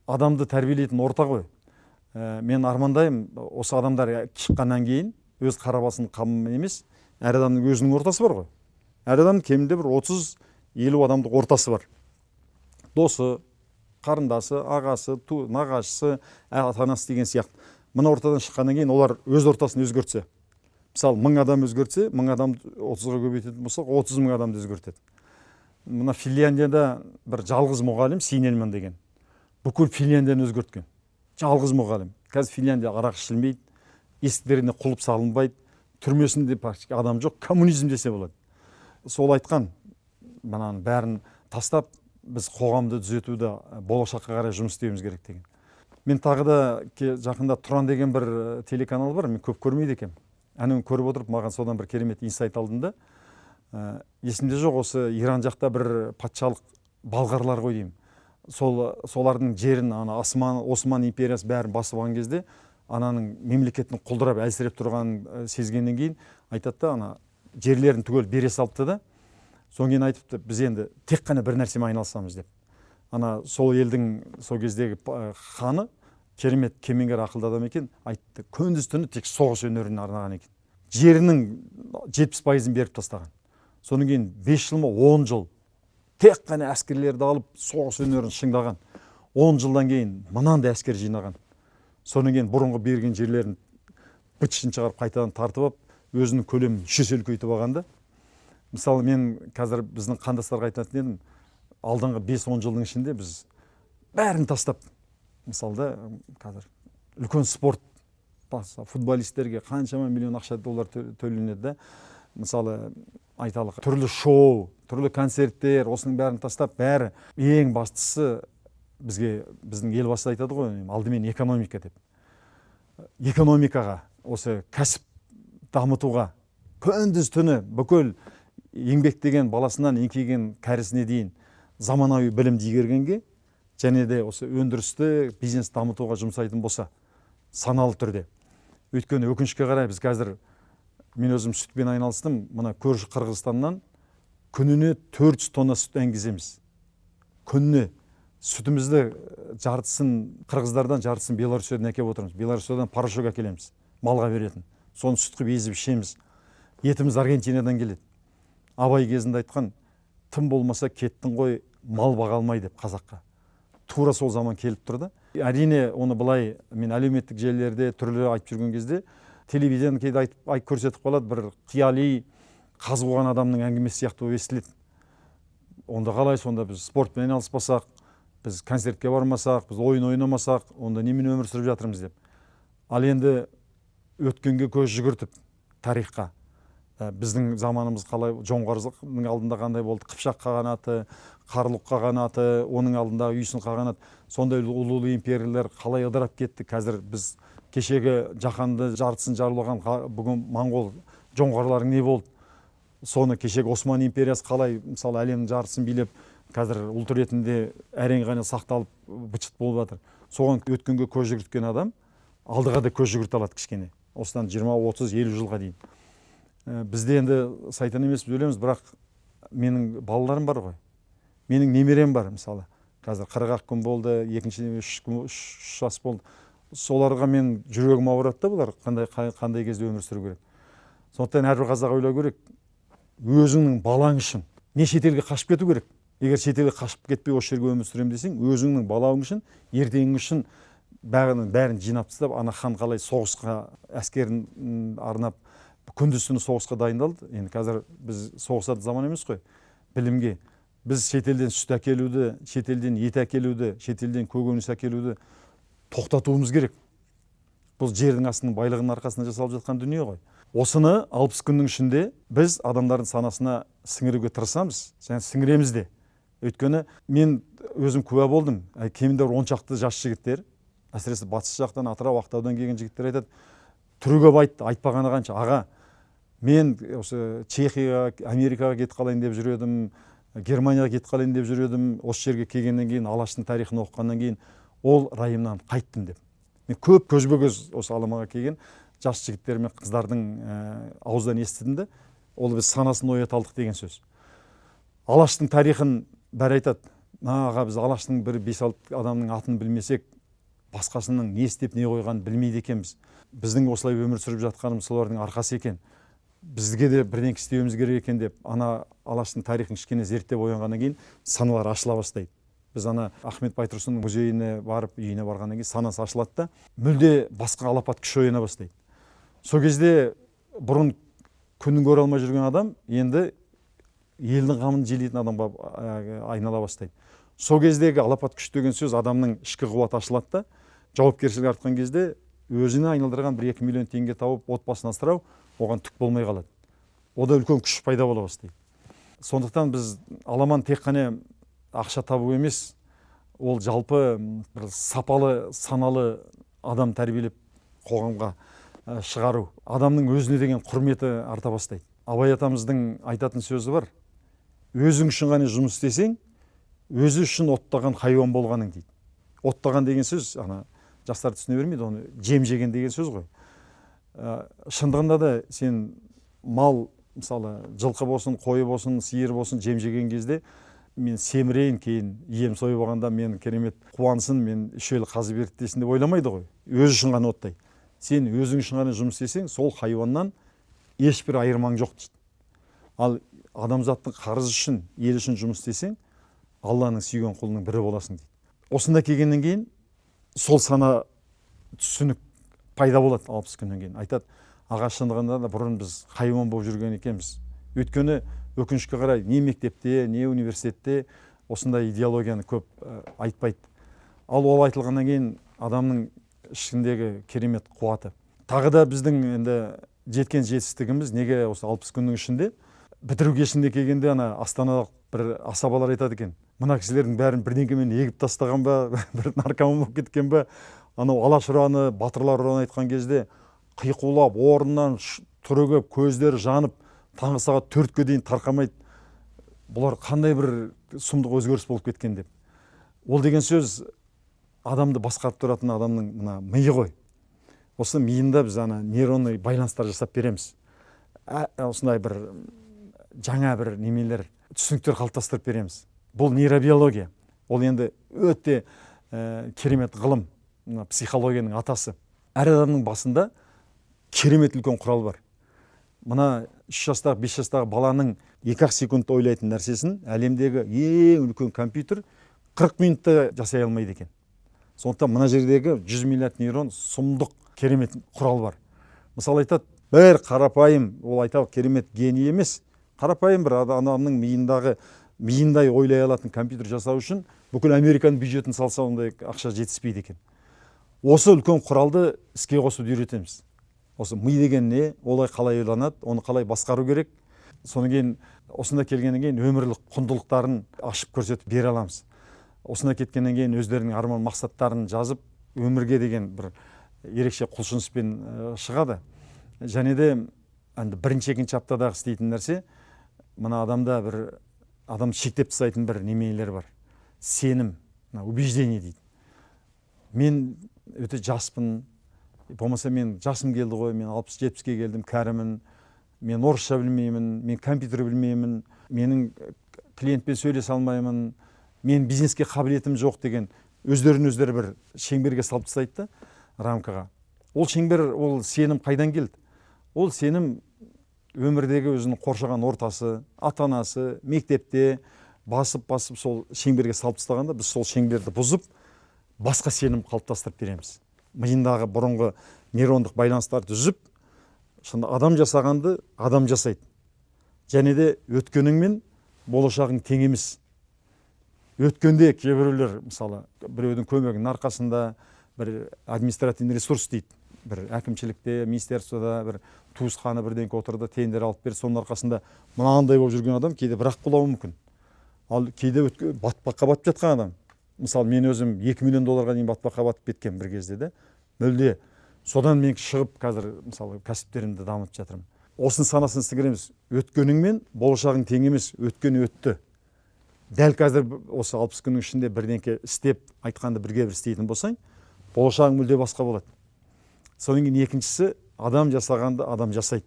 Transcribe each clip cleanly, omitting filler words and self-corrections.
Адамды тәрбиелейтін орта ғой. Мен армандаймын, осы адамдар шыққаннан кейін өз қара басының қамымен емес, әр адамның өзінің ортасы бар ғой. Әр адамның кемінде бір 30-50 адамдық ортасы бар. Досы, қарындасы, ағасы, нағашысы, ата анасы деген сияқты. Мына ортадан шыққаннан кейін олар өз ортасын өзгертсе, мысалы, 1000 адам өзгертсе, 1000 адам 30-ға көбейтетін болсақ, 30 мың адамды өзгертеді. Мына Финляндияда бір жалғыз мұғалім, Синельман деген, бүкіл Финляндияны өзгерткен жалғыз мұғалім. Қазір Финляндия арақ ішілмейді, есіктеріне құлып салынбайды, түрмесінде практически адам жоқ, коммунизм десе болады. Сол айтқан, мынаның бәрін тастап, біз қоғамды түзетуді, болашаққа қарай жұмыс істеуіміз керек деген. Мен тағы да жақында Тұран деген бір телеканал бар, мен көп көрмейді екенмін. Әнеуін көріп отырып, маған содан бір керемет инсайт алдым да. Есімде жоқ, осы Иран жақта бір патшалық, балғарлар ғой деймін. Солардың жерін ана Осман империясы бәрін басып алған кезде, ананың мемлекеттің құлдырап, әлсіреп тұрғанын сезгеннен кейін айтады да, ана жерлерін түгел бере салыпты да. Содан кейін айтыпты, біз енді тек қана бір нәрсемен айналысамыз деп. Ана сол елдің сол кездегі ханы керемет кемеңгер, ақылды адам екен, айтты, күндіз түні тек соғыс өнеріне арнаған екен. Жерінің 70%-ын беріп тастаған. Содан кейін 5 жыл ма, 10 жыл тек қана әскерлерді алып, соғыс өнерін шыңдаған. 10 жылдан кейін мынандай әскер жинаған. Содан кейін бұрынғы берген жерлерін быт-шытын шығарып, қайтадан тартып алып, өзінің көлемін 3 есе үлкейтіп алған да. Мысалы, мен қазір біздің қандастарға айтатын едім, алдыңғы 5-10 жылдың ішінде біз бәрін тастап, мысалы да, қазір үлкен спорт, футболистерге қаншама миллион ақша, доллар төленеді да. Мысалы, айталық, түрлі шоу, түрлі концерттер, осының бәрін тастап, бәрі, ең бастысы бізге біздің Елбасы айтады ғой, алдымен экономика деп. Экономикаға, осы кәсіп дамытуға күндіз түні бүкіл еңбектеген баласынан еңкейген кәрісіне дейін заманауи білімді игергенге және де осы өндірісті, бизнес дамытуға жұмсайтын болса саналы түрде. Өйткені, өкінішке қарай, біз қазір, мен өзім сүтпен айналыстым, мына көрші Қырғызстаннан күніне 400 тонна сүт енгіземіз күніне. Сүтімізді жартысын қырғыздардан, жартысын Белоруссиядан әкеліп отырмыз. Белоруссиядан порошок әкелеміз малға беретін, соны сүт қылып езіп ішеміз. Етіміз Аргентинадан келеді. Абай кезінде айтқан, тым болмаса кеттің ғой мал баға алмай деп қазаққа. Тура сол заман келіп тұр да. Әрине, оны былай мен әлеуметтік желілерде түрлі айтып жүрген кезде, телевидение кейде айтып, айтып көрсетіп қалады, бір қияли қаз қуған адамның әңгімесі сияқты болып естіледі. Онда қалай сонда, біз спортпен айналыспасақ, біз концертке бармасақ, біз ойын ойнамасақ, онда немен өмір сүріп жатырмыз деп. Ал енді өткенге көз жүгіртіп, тарихқа, біздің заманымыз қалай, Жоңғардың алдында қандай болды, Қыпшақ қағанаты, Қарлұқ қағанаты, оның алдындағы Үйсін қағанат, сондай ұлы ұлы империялар қалай ыдырап кетті. Қазір біз кешегі жаһанды жартысын жаулаған бүгін моңғол, жоңғарларың не болды? Соны кешегі Осман империясы қалай, мысалы, әлемнің жартысын билеп, қазір ұлт ретінде әрең ғана сақталып, быт-шыт болып жатыр. Соған, өткенге көз жүгірткен адам алдыға да көз жүгірте алады кішкене, осыдан 20, 30, 50 жылға дейін. Бізде енді сайтан емес, өлеміз, бірақ менің балаларым бар ғой, менің немерем бар. Мысалы, қазір 40 күн болды, екінші 3 күн, 3 жас болды. Соларға мен жүрегім ауырады да, бұлар қандай кезде өмір сүру керек? Сондықтан әрбір қазақ ойлау керек, өзіңнің балаң үшін не шетелге қашып кету керек. Егер шетелге қашып кетпей, осы жерге өмір сүремін десең, өзіңнің балаң үшін, ертеңің үшін бәрін, бәрін жинап тастап, ана хан қалай соғысқа әскерін арнап, күндіз түні соғысқа дайындалды. Енді қазір біз соғысатын заман емес қой. Білімге, біз шетелден сүт әкелуді, шетелден ет әкелуді, шетелден көкөніс әкелуді тоқтатуымыз керек. Бұл жердің астының байлығының арқасында жасалып жатқан дүние ғой. Осыны 60 күннің ішінде біз адамдардың санасына сіңіруге тырысамыз және сіңіреміз де. Өйткені мен өзім куә болдым, кемінде бір 10 шақты жас жігіттер, әсіресе батыс жақтан, Атырау, Ақтаудан келген жігіттер айтады, түрегеп айтты. Айтпағаны қанша, аға, мен осы Чехияға, Америкаға кетіп қалайын деп жүр едім, Германияға кетіп қалайын деп жүр едім, осы жерге келгеннен кейін, Алаштың тарихын оқығаннан кейін ол райымнан қайттым деп. Мен көп көзбе көз осы аламаға келген жас жігіттер мен қыздардың аузынан естідім де. Ол біз санасын оята алдық деген сөз. Алаштың тарихын бәрі айтады. Аға, біз Алаштың бір 5-6 адамның атын білмесек, басқасының не істеп не қойғанын білмейді екенбіз. Біздің осылай өмір сүріп жатқанымыз солардың арқасы екен. Бізге де бірдеңке істеуіміз керек екен деп, ана Алаштың тарихын кішкене зерттеп оянғаннан кейін саналар ашыла бастайды. Біз ана Ахмет Байтұрсынның музейіне барып, үйіне барғаннан кейін санасы ашылады да, мүлде басқа алапат күш ояна бастайды. Сол кезде бұрын күнін көре алмай жүрген адам енді елдің қамын желейтін адамға айнала бастайды. Сол кездегі алапат күш деген сөз адамның ішкі қуаты ашылады да, жауапкершілік артқан кезде өзіне айналдырған 1-2 миллион теңге тауып отбасын асырау оған түк болмай қалады. Ода үлкен күш пайда бола бастайды. Сондықтан біз аламан тек қана ақша табу емес, ол жалпы бір сапалы, саналы адам тәрбиелеп қоғамға шығару. Адамның өзіне деген құрметі арта бастайды. Абай атамыздың айтатын сөзі бар. Өзің үшін ғана жұмыс істесең, өзі үшін оттаған хайуан болғаның дейді. Оттаған деген сөз, ана жастар түсіне бермейді, оны жем жеген деген сөз ғой. Шындығында да сен мал, мысалы, жылқы болсын, қой болсын, сиыр болсын, жем жеген кезде мен семірейін, кейін ием сойып алғанда мен керемет қуансын, мен үш ел қазы берді десін деп ойламайды ғой. Өзі үшін ғана оттайды. Сен өзің үшін ғана жұмыс істесең, сол хайуаннан ешбір айырмаң жоқ дейді. Ал адамзаттың қарызы үшін, ел үшін жұмыс істесең, Алланың сүйген құлының бірі боласың дейді. Осында келгеннен кейін сол сана түсінік пайда болады 60 күннен кейін. Айтады, аға, шындығында да бұрын біз хайуан болып жүрген екенбіз. Өйткені өкінішке қарай не мектепте, не университетте осындай идеологияны көп айтпайды. Ал ол айтылғаннан кейін адамның ішіндегі керемет қуаты. Тағы да біздің енді жеткен жетістігіміз неге осы 60 күннің ішінде бітіру кешінде келгенде ана астаналық бір асабалар айтады екен. Мына кісілердің бәрін бірдеңкемен егіп тастаған ба, бір наркоман болып кеткен бе? Анау Алаш ұраны, батырлар ұраны айтқан кезде қиқулап, орнынан түрегеп, көздері жанып, таңғы сағат 4-ке дейін тарқамайды. Бұлар қандай бір сұмдық өзгеріс болып кеткен деп. Ол деген сөз адамды басқарып тұратын адамның мына миы ғой. Осы миында біз ана нейронный байланыстар жасап береміз. Осындай бір жаңа бір немелер, түсініктер қалыптастырып береміз. Бұл нейробиология. Ол енді өте керемет ғылым, мына психологияның атасы. Әр адамның басында керемет үлкен құрал бар. Мына 3 жастағы, 5 жастағы баланың 2-ақ секундта ойлайтын нәрсесін әлемдегі ең үлкен компьютер 40 минутта жасай алмайды екен. Сондықтан мына жердегі 100 миллиард нейрон сұмдық керемет құрал бар. Мысалы айтады, бір қарапайым, ол айталық керемет гений емес, қарапайым бір адамның миындай ойлай алатын компьютер жасау үшін бүкіл Американың бюджетін салса ондай ақша жетіспейді екен. Осы үлкен құралды іске қосуды үйретеміз. Осы ми деген не, олай қалай ойланады, оны қалай басқару керек. Содан кейін осында келгеннен кейін өмірлік құндылықтарын ашып көрсетіп бере аламыз. Осында кеткеннен кейін өздерінің арман мақсаттарын жазып, өмірге деген бір ерекше құлшыныспен шығады. Және де енді бірінші, екінші аптадағы істейтін нәрсе, мына адамда бір адам шектеп тастайтын бір немелер бар. Сенім, мына убеждение дейді. Мен өте жаспын, болмаса мен жасым келді ғой, мен 60-70-ке келдім, кәрімін, мен орысша білмеймін, мен компьютер білмеймін, менің клиентпен сөйлесе алмаймын, мен бизнеске қабілетім жоқ деген өздерін өздері бір шеңберге салып тастайды да, рамкаға. Ол шеңбер, ол сенім қайдан келді? Ол сенім өмірдегі өзінің қоршаған ортасы, ата-анасы, мектепте басып-басып сол шеңберге салып тастағанда біз сол шеңберді бұзып, басқа сенім қалыптастырып береміз. Миындағы бұрынғы нейрондық байланыстарды үзіп, сонда адам жасағанды адам жасайды. Және де өткенің мен болашағың тең емес. Өткенде кейбіреулер, мысалы, біреудің көмегінің арқасында бір административный ресурс дейді, бір әкімшілікте, министерствода бір туысқаны бірдеңке отырды, тендер алып берді, соның арқасында мынандай болып жүрген адам кейде бір ақ құлауы мүмкін. Ал кейде батпаққа батып жатқан адам, мысалы, мен өзім 2 миллион долларға дейін батпаққа батып кеткен бір кезде де, мүлде содан мен шығып қазір, мысалы, кәсіптерімді дамытып жатырмын. Осының санасын сіңіреміз. Өткенің мен болашағың тең емес, өткен өтті. Дәл қазір осы 60 күннің ішінде бірдеңке істеп, айтқанды бірге бір істейтін болсаң, болашағың мүлде басқа болады. Содан кейін екіншісі, адам жасағанды адам жасайды.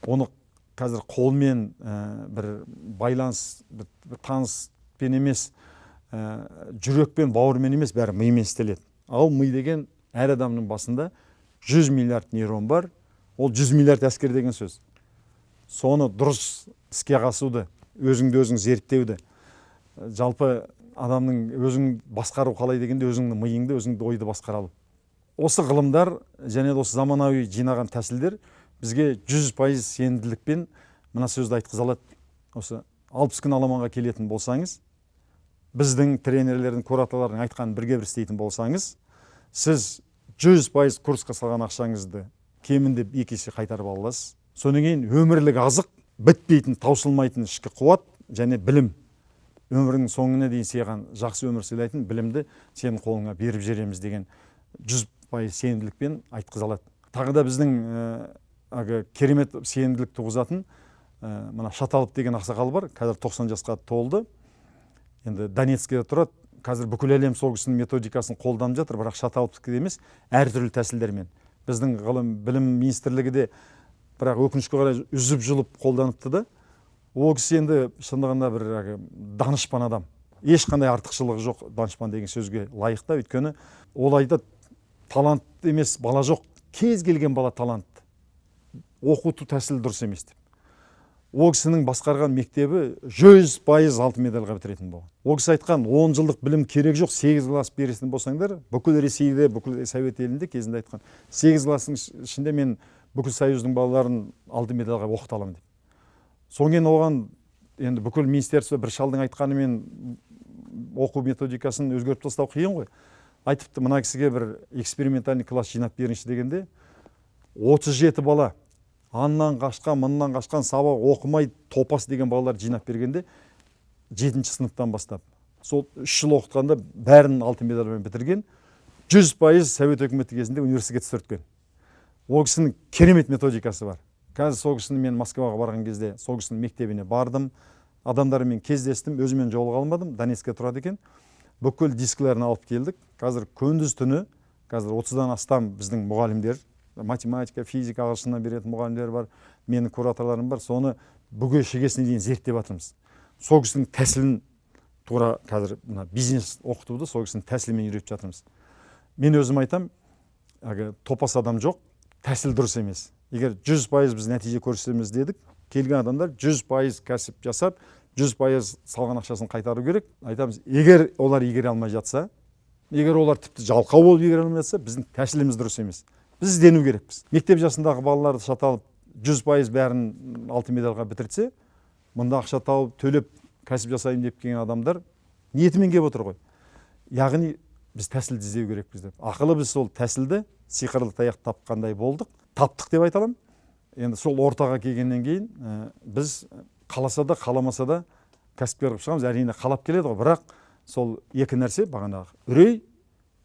Оны қазір қолмен бір байланыс, бір таныспен емес, Жүрекпен, бауырмен емес, бәрі мимен істеледі. Ал ми деген әр адамның басында 100 миллиард нейрон бар, ол 100 миллиард әскер деген сөз. Соны дұрыс іске қосуды, өзіңді өзің зерттеуді, жалпы адамның өзің басқару қалай дегенде өзіңнің миыңды, өзіңді ойды басқара алу. Осы ғылымдар және осы заманауи жинаған тәсілдер бізге 100% сенімділікпен мына сөзді айтқыза алады. Осы 60 күн аламанға келетін болсаңыз, біздің тренерлердің, кураторлардың айтқанын бірге бір істейтін болсаңыз, сіз 100% курсқа салған ақшаңызды кемінде 2 есе қайтарып ала аласыз. Содан кейін өмірлік азық, бітпейтін, таусылмайтын ішкі қуат және білім. Өміріңнің соңына дейін саған жақсы өмір сыйлайтын білімді сенің қолыңа беріп жібереміз деген 100% сенімділікпен айтқыза алады. Тағы да біздің әлгі керемет сенімділік туғызатын мына Шаталов деген ақсақал бар, қазір 90 жасқа толды. Енді Донецкіде тұрады. Қазір бүкіл әлем сол кісінің методикасын қолданып жатыр, бірақ Шаталовтікі емес, әртүрлі тәсілдермен. Біздің ғылым білім министрлігі де бірақ өкінішке қарай үзіп жұлып қолданыпты да. Ол кісі енді шындығында бір әлгі данышпан адам. Ешқандай артықшылығы жоқ данышпан деген сөзге лайық та, өйткені ол айтады, талант емес бала жоқ, кез келген бала талантты. Оқыту тәсілі дұрыс емес деп. Ол кісінің басқарған мектебі 100% алтын медальға бітіретін болған. Ол кісі айтқан, 10 жылдық білім керек жоқ, 8 класс бересін болсаңдар, бүкіл Ресейде, бүкіл Совет елінде кезінде айтқан, 8 класстың ішінде мен бүкіл союздың балаларын алтын медальға оқыта аламын деп. Содан кейін оған енді бүкіл министерство бір шалдың айтқанымен оқу методикасын өзгертіп тастау қиын ғой. Айтыпты, мына кісіге бір экспериментальный класс жинап беріңізші дегенде, 37 бала аннан қашқан, мыннан қашқан, сабақ оқымай топас деген балалар жинап бергенде, 7 сыныптан бастап сол 3 жыл оқытқанда бәрін алтын медальмен бітірген, 100% Совет өкіметі кезінде университетке түсірткен. Ол кісінің керемет методикасы бар. Қазір сол кісіні мен Москваға барған кезде сол кісінің мектебіне бардым, адамдармен кездестім, өзімен жолыға алмадым, Донецкте тұрады екен. Бүкіл дискілерін алып келдік. Қазір күндіз түні, қазір 30-дан астам біздің мұғалімдер, математика, физика, ағылшыннан беретін мұғалімдер бар, менің кураторларым бар, соны бүге шігесіне дейін зерттеп жатырмыз. Сол кісінің тәсілін тура қазір мына бизнес оқытуды сол кісінің тәсілімен үйретіп жатырмыз. Мен өзім айтам, әлгі топас адам жоқ, тәсіл дұрыс емес. Егер 100% біз нәтиже көрсетеміз дедік, келген адамдар 100% кәсіп жасап, 100% салған ақшасын қайтару керек. Айтамыз, егер олар игере алмай жатса, егер олар тіпті жалқау болып игере алмай жатса, біздің тәсіліміз дұрыс емес. Біз іздену керекпіз. Мектеп жасындағы балаларды Шаталов 100% бәрін алтын медальға бітіртсе, мұнда ақша тауып, төлеп кәсіп жасайын деп келген адамдар ниетімен келіп отыр ғой. Яғни біз тәсілді іздеу керекпіз деп. Ақылы біз сол тәсілді сиқырлы таяқ тапқандай болдық, таптық деп айта аламын. Енді сол ортаға келгеннен кейін біз қаласа да қаламаса да кәсіпкер қылып шығамыз. Әрине қалап келеді ғой, бірақ сол екі нәрсе бағанағы үрей,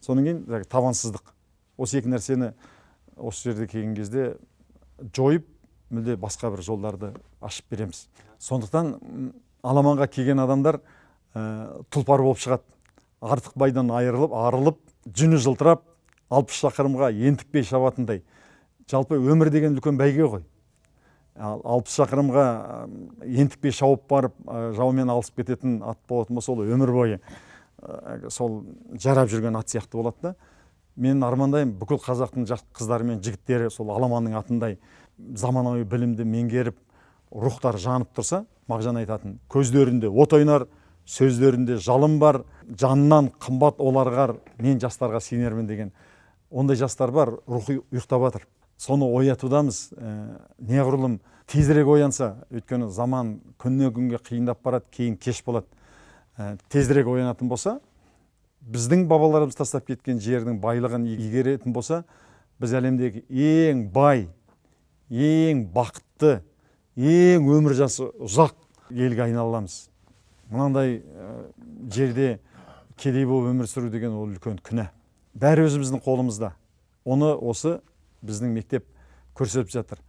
содан кейін жаңағы табансыздық. Осы екі нәрсені осы жерде келген кезде жойып, мүлде басқа бір жолдарды ашып береміз. Сондықтан аламанға келген адамдар тұлпар болып шығады. Артықбайдан айырылып, арылып, жүні жылтырап, 60 шақырымға ентікпей шабатындай. Жалпы өмір деген үлкен бәйге ғой. Ал 60 шақырымға ентікпей шауып барып, жаумен алысып кететін ат болатын болса, ол өмір бойы сол жарап жүрген ат сияқты болады да. Мен армандаймын, бүкіл қазақтың жас қыздары мен жігіттері сол аламанның атындай заманауи білімді меңгеріп, рухтары жанып тұрса, Мағжан айтатын, көздерінде от ойнар, сөздерінде жалын бар, жанынан қымбат оларға, мен жастарға сенермін деген. Ондай жастар бар, рухи ұйықтап жатыр. Соны оятудамыз. Неғұрлым тезірек оянса, өйткені заман күннен күнге қиындап барады, кейін кеш болады. Тезірек оянатын болса, біздің бабаларымыз тастап кеткен жердің байлығын игеретін болса, біз әлемдегі ең бай, ең бақытты, ең өмір жасы ұзақ елге айнала аламыз. Мынандай жерде кедей болып өмір сүру деген ол үлкен күнә. Бәрі өзіміздің қолымызда. Оны осы біздің мектеп көрсетіп жатыр.